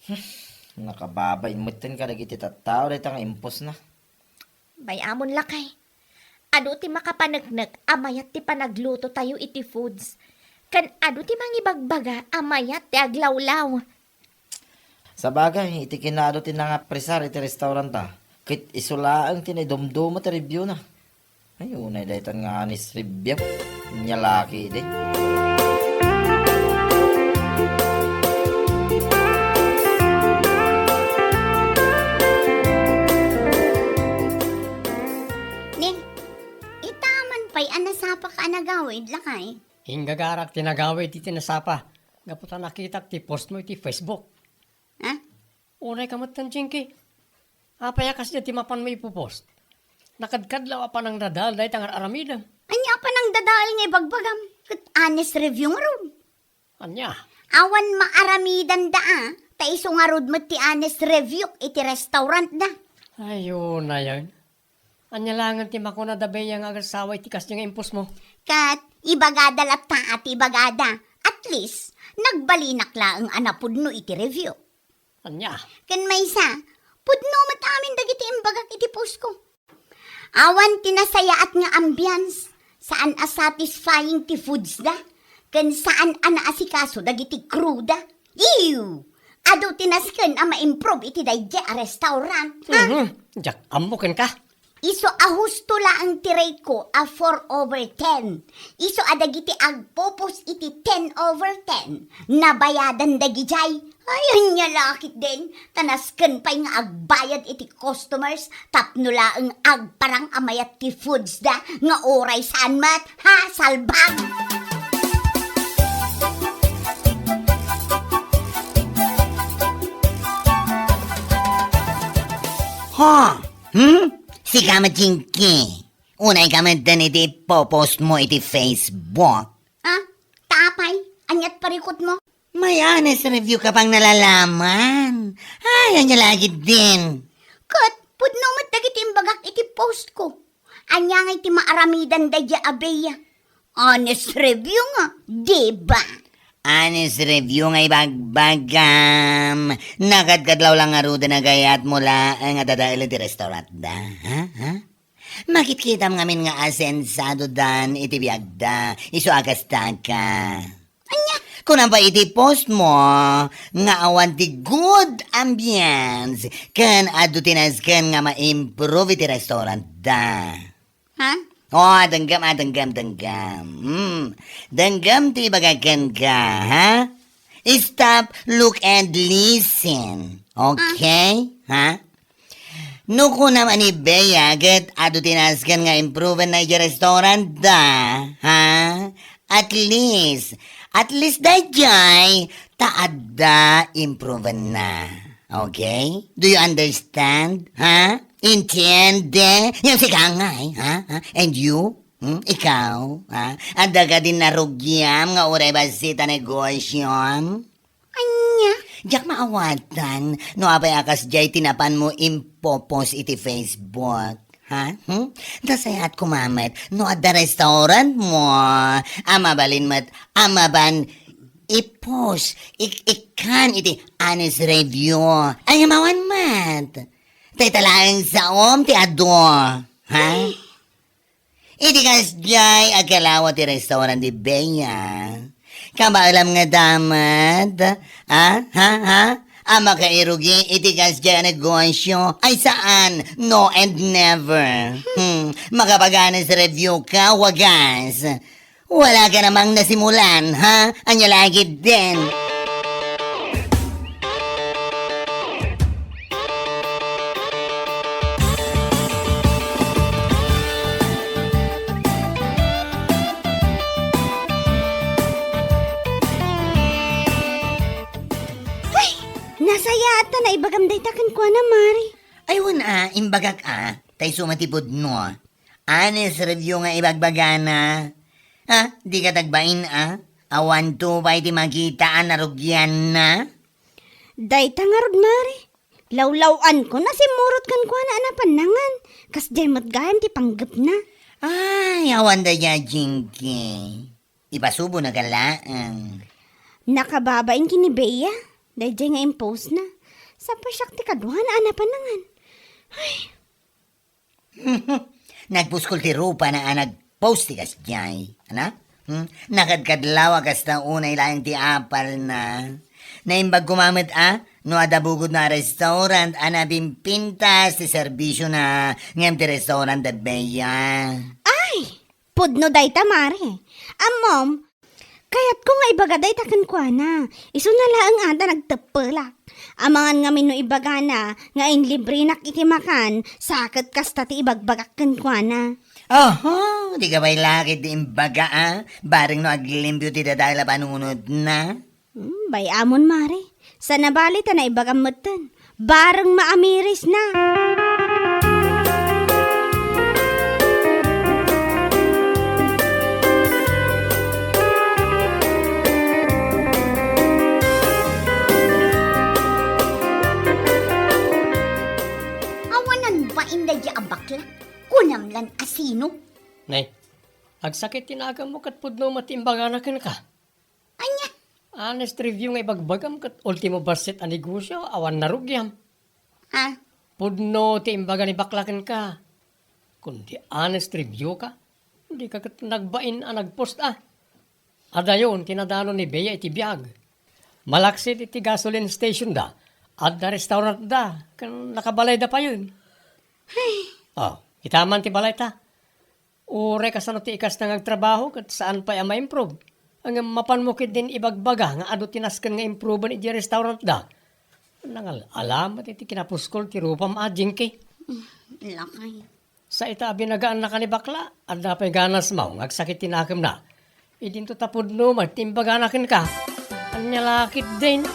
Hmm, nakababain metten kadagiti tattao dayta nga impostna. Bay-amon, lakay. Adu ti makapaneknek a mayat ti panaglutotayo iti foods. Ken adu ti mangibagbaga a mayat ti aglawlaw. Sabagay, iti kinaadu ti nangapresar iti restauranta, ket isu laeng ti naidumduma ti review-na. Ay, unay daytan nga honest review. Nia la ketdi. Ni, ita man pay a nasapaka a nagawid, lakay? Inggagarak ti nagawid iti nasapa, gapu ta nakitak ti postmo iti Facebook. Ha? Unayka metten, Jinky. Apay a kasdiay ti mapanmo ipopost? Nakadkadlaw a panangdadael dayta nga ar-aramidem. Ania a panangdadael nga ibagbagam? Ket honest review ngarud. Ania? Awan maaramidanda a, ta isu ngarud met ti honest review iti restaurantda. Ay, unayen. Ania laengen ti makuna da Bea nga agassawa iti kasdiay nga impostmo? Ket ibagada latta a ti ibagada. At least, nagbalinak laeng a napudno iti review. Ania? Ken maysa, pudno met amin dagiti imbagak iti postko. Awan ti nasayaat nga ambience, saan a satisfying ti foodsda, ken saan a naasikaso dagiti crewda. Ew! Adu ti nasken a ma-improve iti daydiay a restaurant, ha? Mhm. Diak ammo kenka. Isu a husto laeng ti rate ko a four over ten. Isu a dagiti agpopost iti ten over ten, nabayadan dagidiay. Ay, ania la ketdin, ta nasken pay nga agbayad iti customers tapno laeng agparang a mayat ti foodsda nga uray saan met, ha, salbag! Ha? Hmm? Sika met, Jinky. Unayka metten iti ipopost mo iti Facebook. Ah, ta apay? Aniat parikutmo? May honest review ka pang nalalaman. Ay, ania la ketdin. Ket, pudno met dagiti imbagak iti post ko. Ania ngay ti maaramidan daydiay a Bea? Honest review nga, di ba? Honest review nga ibagbagam. Nakadkadlaw lang ngaruden a gayatmo laeng a dadaelen ti restaurantda. Ha? Ha? Makitkitam ngamin nga asensadodan iti biagda. Isu a kasta ka. Ania? Kunam pay iti postmo nga awan ti good ambience ken adu ti nasken nga ma-improve iti restaurantda. Ha? Oh, denggem, ah, denggem, denggem. Hmm. Denggem ti ibagak kenka, ha? Stop, look, and listen. Okay? Ha? No kunam a ni Bea ket adu ti nasken nga improvenna idiay restaurantda, ha? At least, at least daydiay, ta adda improvenna. Okay? Do you understand? Ha? Entiende? Yung sika ngay, ha? Ha? And you? Hmm? Ikaw? Ha? Adda kadin narugiam nga uray bassit a negosyom? Ania? Diak maawatan no apay a kasdiay ti napanmo impo-post iti Facebook. Ha? Hmm? Nasayaat koma met no adda restaurantmo a mabalin met a maban i-post, ik-, ikkan iti honest review. Ay, mawan met. Dayta laeng saom ti adu. Ha? Iti kasdiay a kalawa ti restaurant ni Bea. Kabaelam nga damat, ha? Ha? Ha? A makairugi iti kasdiay a negosyo? Ay saan, no and never. Hmm. Makapag-honest review ka, wagas. Wala ka namang nasimulan, ha? Ania la ketdin? Ay! Nasayaat ta naibagam dayta kenkuana, Mare. Ay, wen a, imbagak a, ta isu met ti pudno. Honest review nga ibagbagana. Ha? Dika nagbain a? Awanto pay ti makita a narugianna? Dayta ngarud, Mare. Lawlaw-anko, nasimmurot kenkuana a napan nangan. Kasdiay met gayam ti panggepna. Ay, awan daydiay, Jinky. Ipasubona ka laeng. Nakababain ken ni Bea daydiay nga impostna. Sapay siak ti kaduana a napan nangan. Ay. Nagpuskol ti rupana a nag-post ti kasdiay. Ana? Hmm? Nakadkadlaw a kasta unay laeng ti apalna. Naimbag koma met a no adda bukodna a restaurant a napimpintas ti serbisiona ngem ti restaurant da Bea. Ay! Pudno dayta, Mare. Ammom, kayatko nga ibaga dayta kenkuana. Isuna laeng a ta nagteppelak. Amangan ngamin no ibagana nga inlibrenak iti makan, sa ket kasta ti ibagbagak kenkuana. Oho, dika pay la ketdi imbaga a, bareng no aglimpio ti dadael a panunotna. Hmm, bay-amon, Mare. Saan a bale ta naibagam metten. Bareng maamirisna. Awanan bain daydiay a bakla? Kunam lan a sino? Nay, agsakit ti nakemmo ket pudno met ti imbagana kenka. Ania? Honest review nga ibagbagam ket ultimo bassit a negosyo, awan narugiam. Ha? Pudno ti imbaga ni bakla kenka. Kundi honest review ka, dika ket nagbain a nagpost a. Adayon ti nadanon ni Bea iti biag. Malaksid iti gasoline station da, adda restaurant da, ken nakabalay da payen. Ay. Oh, itaman ti balay ta. Uray kasano ti ikasta nga agtrabaho ket saan pay a ma-improve. Ngem mapanmo ketdin ibagbaga nga adu ti nasken nga improven idiay restaurantda. Nangal-ala met iti kinapuskol ti rupam a, Jinky. Mm, lakay. Sa ita a binagaannaka ni bakla, adda pay ganasmaw nga agsakit ti nakemna. Idinto ta pudno met ti imbagana kenka. Ania la ketdin?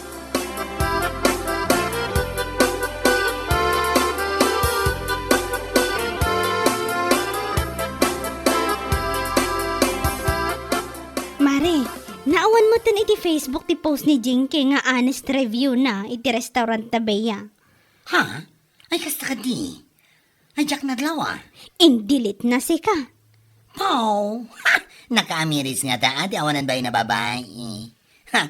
Mare, naawan metten iti Facebook ti post ni Jinky nga honest review na iti restaurant da Bea. Ha? Ay, kasta kadi. Ay, diak nadlaw, ah. In-delete na sika. Paw! Ha! Nakaamiris ngata, ah, ti awanan bayo na babai. Ha!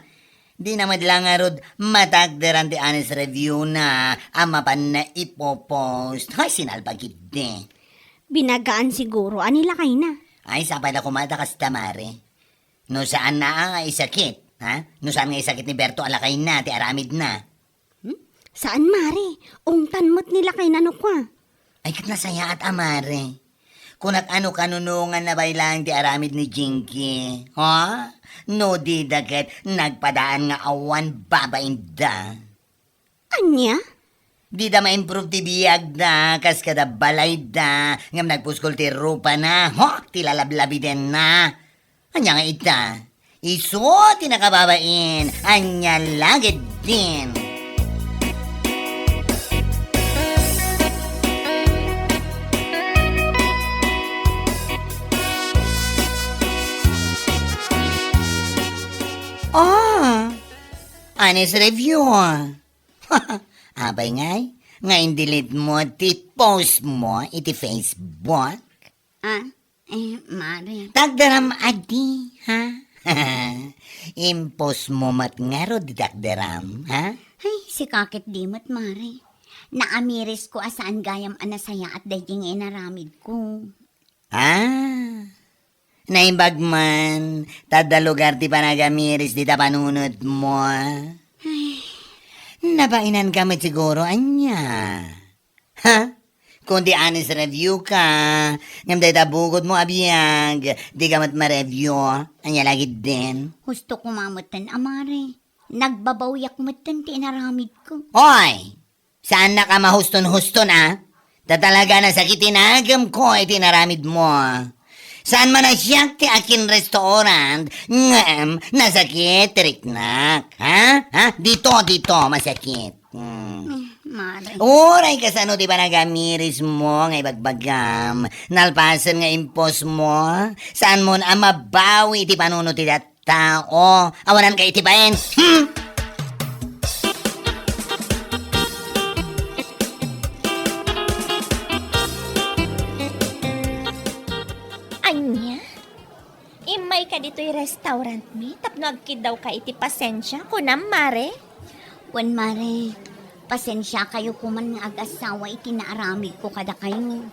Di na met la ngarud matakderan ti honest review na a mapanna ipopost. Hay, sinalbag idi. Binagaan siguro a ni lakayna. Ay, sapay la koma ta kasta, mare. No saan na nga isakit, ha? No saan nga isakit ni Berto a lakayna ti aramidna. Hmm? Saan, mare? Ungtan met ni lakayna no kua. Ay, ket nasayaat a, mare. Kunak, ano kanunongan na bay laeng ti aramid ni Jinky, ha? No dida ket nagpadaan nga awan babainda. Ania? Dida ma-improve ti biagda, kas kada balayda, ngem nagpuskol ti rupana, ho, ti lalablabiden na. Ania nga ita? Isu ti nakababain, ania la ketdin? Ah, honest review. Apay ngay, nga in-delete mo ti post mo iti Facebook? Ah, eh, mare. Takderam adi, ha? In-post mo met ngarud ti takderam, ha? Ay, sika ketdi met, mare. Naamirisko a saan gayam a nasayaat daydi nga inaramidko. Ah, naimbag man, ta adda lugar ti panagamiris dita panunot mo. Ay, nabainan ka met siguro, ania? Ha? Kundi honest review ka, ngem dayta bukod mo a biag, di ka met ma-review, ania la ketdin? Husto koma metten, a mare. Nagbabawiak metten ti inaramidko. Oy! Saannak a mahuston-huston, a? Ta talaga nasakit ti nagemko iti inaramidmo. Saan man a siak ti akin-restaurant, ngem nasakit ti riknak. Ha? Ha? Dito, dito, masakit. Hmm. Eh, mare. Uray kasano ti panagamirismo nga ibagbagam. Nalpasen nga in-post mo, saanmon a mabawi ti panunot ti dat-, tao. Awanan ka iti bain. Hmm? Ania? Immayka ditoy restaurant mi tapno agkiddawka iti pasensia, kunam, mare? Wen, mare. Pasensiakayo koman nga agasawa iti naaramidko kadakayo.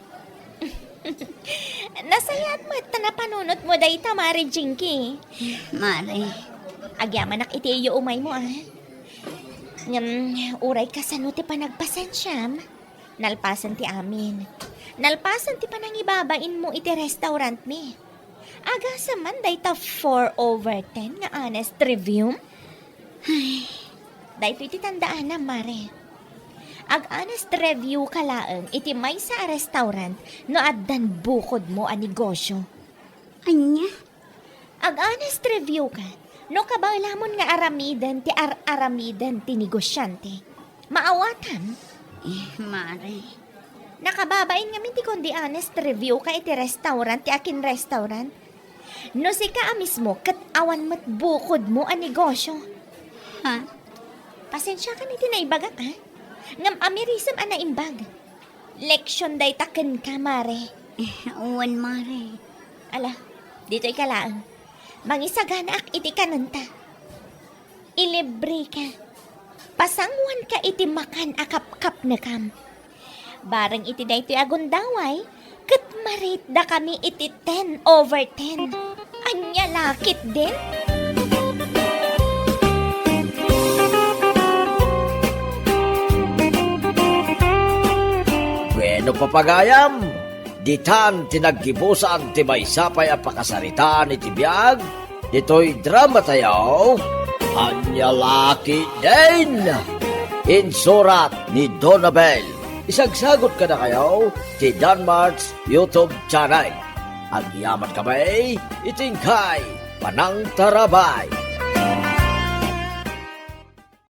Nasayaat met ta napanunotmo dayta, Mare Jinky. Mare. Agyamanak iti iyo umaymo, a. Ngem, uray kasano ti panagpasensiam, nalpasen ti amin. Nalpasen ti panangibabainmo iti restaurant mi. Agasem man dayta four over ten nga honest review? Ay. Daytoy ti tandaanam, Mare. Ag-honest review ka laeng iti maysa a restaurant no addan bukodmo a negosyo. Ania? Ag-honest review ka no kabaelamon nga aramiden ti ar-aramiden ti negosiante. Maawatam? Eh, Mare. Nakababain ngamin ti kundi honest review ka iti restaurant ti akin restaurant. No sika a mismo ket awan met bukodmo a negosyo. Ha? Pasensiakan iti naibagak, a? Ngem amirisem a naimbag. Leksion dayta kenka, Mare. Eh, wen, Mare. Ala, ditoy ka laeng. Mangisaganaak iti kanenta. Ilibreka. Pasanguanka iti makan a kapkapnekam. Bareng iti daytoy a gundaway, ket ma-rate-dakami iti ten over ten. Ania la ketdin? Bueno, papagayam, ditan ti naggibusan ti maysa pay a pakasaritaan iti biag ditoy dramatayo, Ania la ketdin? Insurat ni Donabel. Isagsagut kadakayo ti Danmart's YouTube channel. Agyamankami iti inkay panangtarabay.